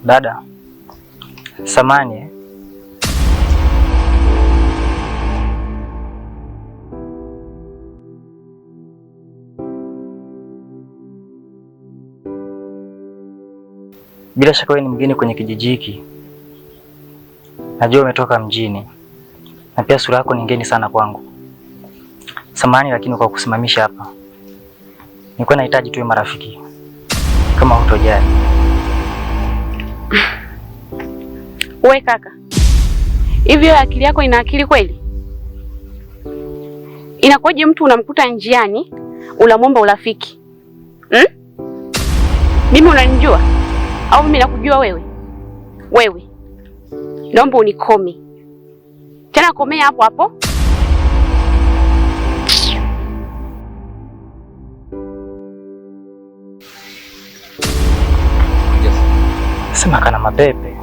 Dada, samani eh? Bila shaka wewe ni mgeni kwenye kijiji hiki, najua umetoka mjini na pia sura yako ni ngeni sana kwangu. Samani lakini kwa kusimamisha hapa, nilikuwa nahitaji tuwe marafiki kama hutojali. We kaka, hivi wewe akili yako ina akili kweli? Inakuwaje mtu unamkuta njiani unamwomba urafiki hmm? Mimi unanijua au mimi nakujua wewe? Wewe naomba unikome tena, komea hapo hapo. Sema kana mapepe.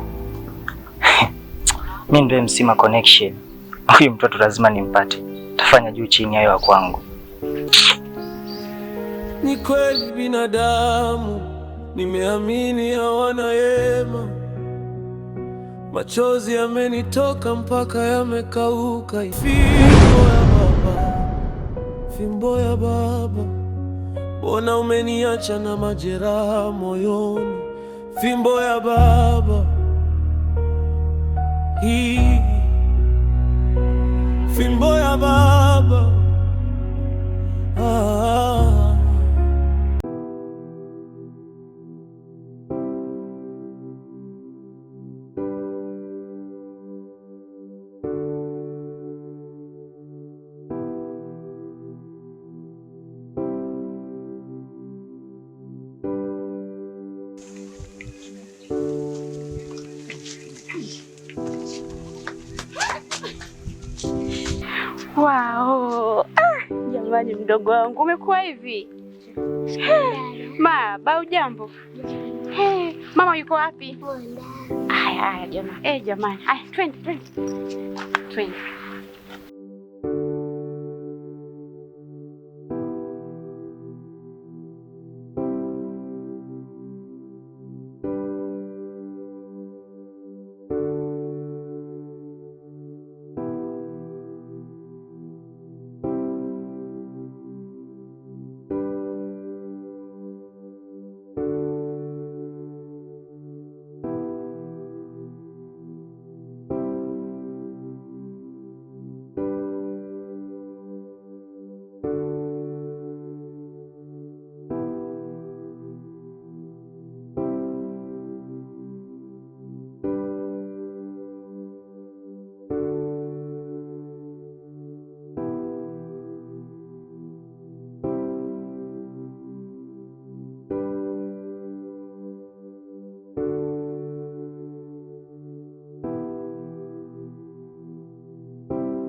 Mi ndiye Msima Connection. Huyu mtoto lazima nimpate, tafanya juu chini hayo wa kwangu. Ni kweli binadamu nimeamini hawana yema, machozi yamenitoka mpaka yamekauka. Fimbo ya baba, fimbo ya baba, mbona umeniacha na majeraha moyoni? Fimbo ya baba hii, fimbo ya baba ah. Wow. Ah, jamani mdogo wangu umekuwa hivi. Ma, ba ujambo? Hey, mama yuko wapi? Aya, aya jamani. Eh, jamani. Aya, twende, twende. Twende.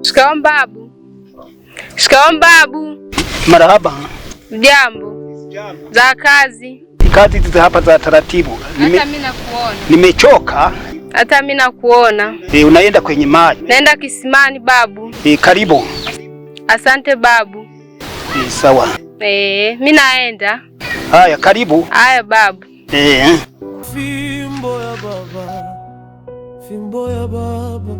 Shikamoo babu. Shikamoo babu. Marahaba. Jambo. Za kazi. Kazi hizi hapa za taratibu. Hata mimi nakuona. Nimechoka. Hata mimi nakuona. Unaenda kwenye maji. Naenda kisimani babu. Karibu. Asante babu. Sawa. Mimi naenda. Haya, karibu. Haya babu. Fimbo ya baba, fimbo ya baba,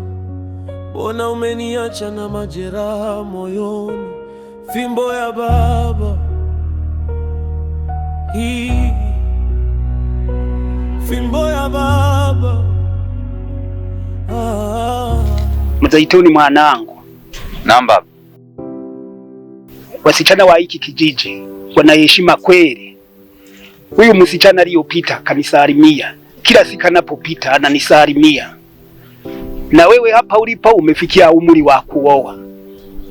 mbona umeniacha na majeraha moyoni? Fimbo ya baba hii, fimbo ya baba ah. Mzaituni mwanangu. Naam baba. Wasichana wa hiki kijiji wanaheshima kweli. Huyu msichana aliyopita kanisalimia, kila siku anapopita ananisalimia. Na wewe hapa ulipo umefikia umri wa kuoa,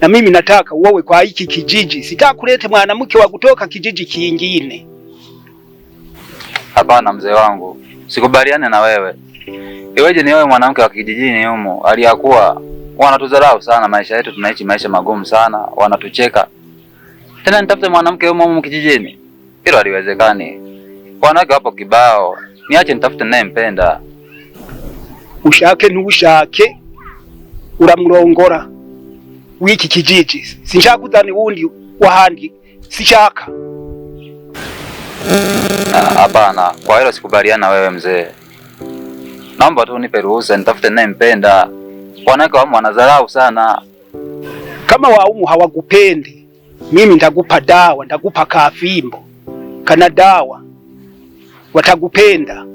na mimi nataka uowe kwa hiki kijiji. Sitaka kulete mwanamke wa kutoka kijiji kingine. Hapana mzee wangu, sikubaliane na wewe. Iweje ni wewe mwanamke wa kijijini humo aliyakuwa wanatudharau sana, maisha yetu tunaishi maisha magumu sana, wanatucheka. Tena nitafute mwanamke humo humo kijijini? Hilo haliwezekani. Wanawake wapo kibao, niache nitafute ninayempenda. Ushake ntushake uramurongora w'iki kijiji, sinshaka uzana wundi wahandi, sishaka. Hapana, kwa hilo sikubaliana wewe mzee. Naomba tu nipe ruhusa nitafute ninayempenda. Wanawake wa wanadharau sana. Kama waumu hawakupendi, mimi ndakupa dawa, ndakupa kafimbo kana dawa, watakupenda.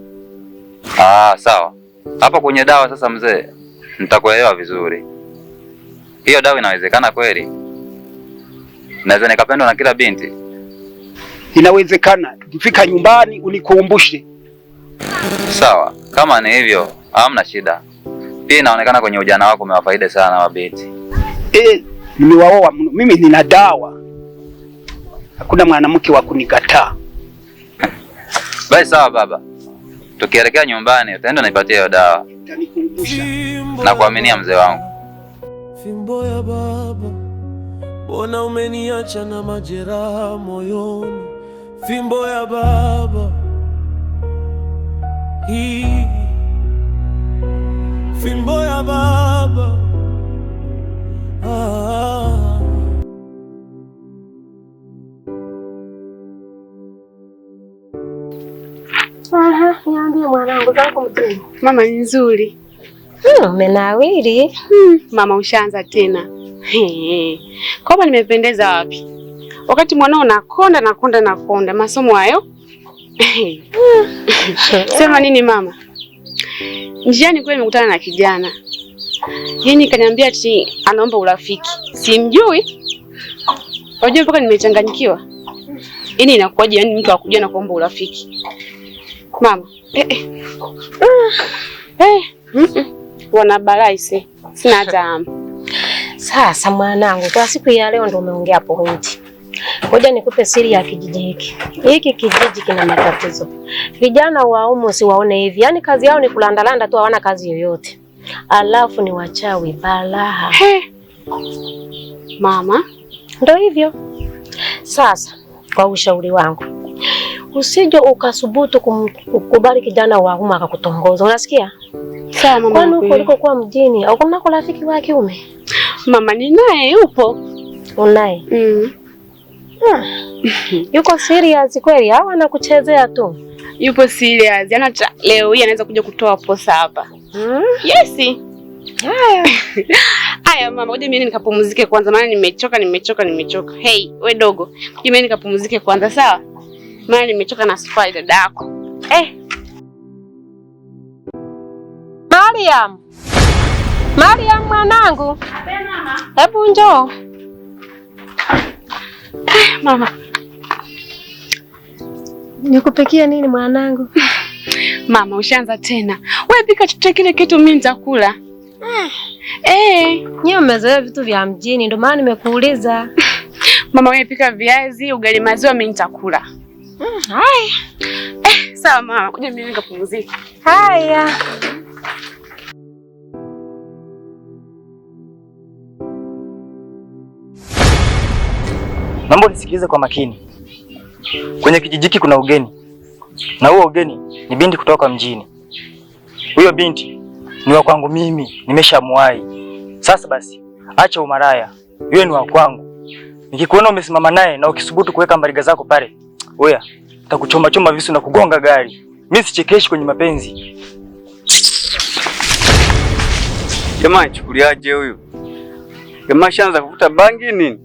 Sawa. Hapa kwenye dawa sasa mzee, nitakuelewa vizuri. Hiyo dawa inawezekana kweli? Naweza nikapendwa na kila binti? Inawezekana. Tukifika nyumbani unikumbushe. Sawa, kama ni hivyo hamna shida. Pia inaonekana kwenye ujana wako umewafaida sana mabinti. Nimewaoa mimi, nina dawa. Hakuna mwanamke wa kunikataa. Basi sawa baba. Tukielekea nyumbani utaenda nipatie hiyo dawa. Utanikumbusha. Na kuaminia mzee wangu. Fimbo ya baba, mbona umeniacha na majeraha moyoni? Fimbo ya baba, hii fimbo ya baba. Ah. Aha, niambie mwanangu, zako mjini. Mama ni nzuri. Umenawiri. Mama ushaanza tena. Kama nimependeza wapi? Wakati mwanao nakonda nakonda nakonda masomo hayo. Sema nini mama? Njiani kweli nimekutana na kijana. Yeye kaniambia ati anaomba urafiki. Simjui. Unajua mpaka nimechanganyikiwa. Yaani inakuwaje yani mtu akujua na kuomba urafiki? Mama, Wana balaa ise. Sina hata. Sasa mwanangu, kwa siku ya leo ndo umeongea pointi. Ngoja nikupe siri ya kijiji hiki. Hiki kijiji kina matatizo. Vijana wa umu siwaone hivi. Yaani kazi yao ni kulandalanda tu, hawana kazi yoyote. Alafu ni wachawi balaa. He. Mama, ndo hivyo. Sasa kwa ushauri wangu, usije ukasubutu kumkubali kijana wa umu akakutongoza. Unasikia? Sawa mama. Kwani huko ulikokuwa mjini au kuna rafiki wa kiume? Mama ni naye yupo. Unaye? Yuko serious kweli au anakuchezea tu? Yupo serious. Yaani leo hii anaweza kuja kutoa posa hapa. Yes. Haya. Haya mama, ngoja mimi nikapumzike kwanza maana nimechoka nimechoka nimechoka. Hey, we dogo. Ngoja mimi nikapumzike kwanza sawa? Maana nimechoka na safari dadako. Mariam. Mariam mwanangu. Hebu njoo. Mama. Nikupikie nini mwanangu? Mama ushaanza tena. Wewe pika chochote kile kitu mimi nitakula. Nyewe mmezoea vitu vya mjini ndio maana nimekuuliza. Mama wewe pika viazi, ugali maziwa mimi nitakula. Haya. Sawa mama, kuja mimi nikapumzike. Haya. Naomba unisikilize kwa makini. Kwenye kijiji hiki kuna ugeni. Na huo ugeni ni binti kutoka mjini. Huyo binti ni wa kwangu mimi, nimeshamwahi. Sasa basi, acha umaraya. Yeye ni wa kwangu. Nikikuona umesimama naye na ukisubutu kuweka mbariga zako pale, oya, nitakuchoma choma visu na kugonga gari. Mimi sichekeshi kwenye mapenzi. Jamaa chukuliaje huyu? Jamaa shaanza kuvuta bangi nini?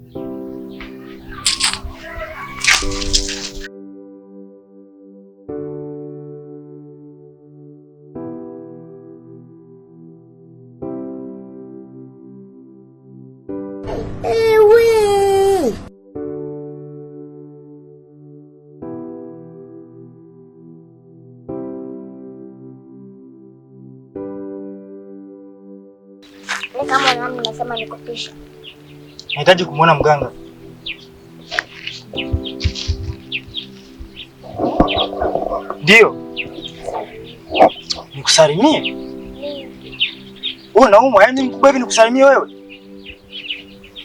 Kama nani nasema nikupisha. Nahitaji kumuona mganga. Ndio. Nikusalimie? Wewe unaumwa, yaani mkubwa hivi nikusalimie wewe?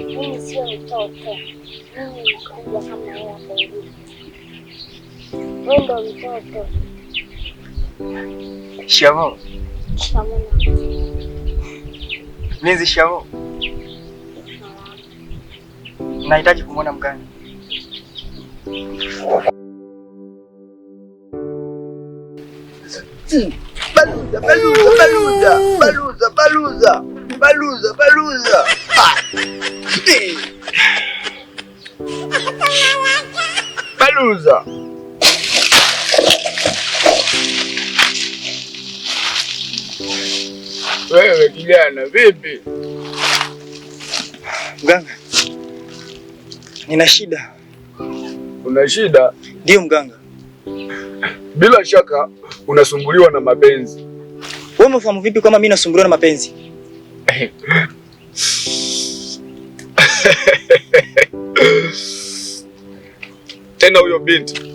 Mimi sio mtoto. Mimi ni mkubwa kama wewe hapo ulipo. Wewe ndio mtoto. Shikamoo. Shikamoo. Mlinzi, shikamoo. Nahitaji kumuona mganga. Baluza, baluza, baluza, baluza, baluza, baluza, baluza. Ah. Baluza. Wewe kijana vipi? Mganga, nina shida. Una shida? Ndiyo mganga. Bila shaka unasumbuliwa na mapenzi. Wewe umefahamu vipi kama mimi nasumbuliwa na mapenzi? Tena huyo binti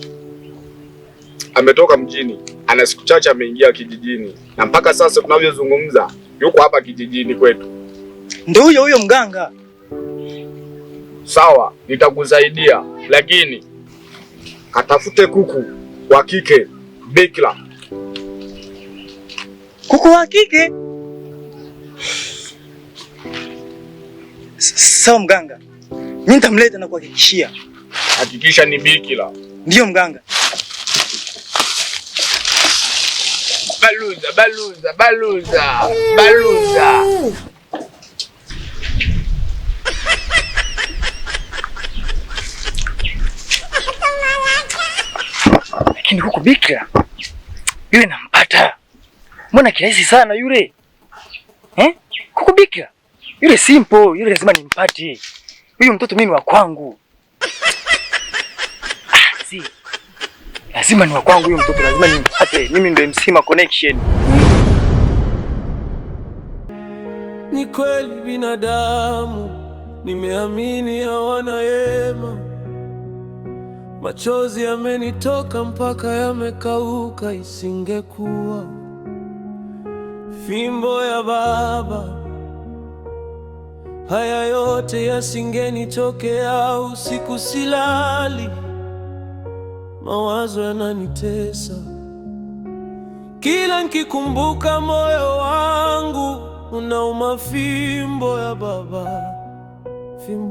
ametoka mjini, ana siku chache ameingia kijijini, na mpaka sasa tunavyozungumza yuko hapa kijijini kwetu. Ndio huyo huyo mganga. Sawa, nitakusaidia, lakini katafute kuku wa kike bikira. Kuku wa kike? Sawa mganga, mimi nitamleta na kuhakikishia. Hakikisha ni bikira. Ndiyo mganga. Baluza, baluza, baluza, baluza. Lakini huku bikira yule nampata, mbona kirahisi sana yule eh? Kuku bikira yule simple, yule lazima nimpate. Huyu mtoto mimi wa kwangu. Ah, si lazima ni wa kwangu huyu mtoto, lazima nimpate. Mimi ndio Msima Connection. Ni kweli binadamu, nimeamini hawana hema. Machozi yamenitoka mpaka yamekauka. Isingekuwa fimbo ya baba, haya yote yasingenitokea. Usiku silali, mawazo yananitesa. Kila nkikumbuka moyo wangu unauma. Fimbo ya baba, fimbo.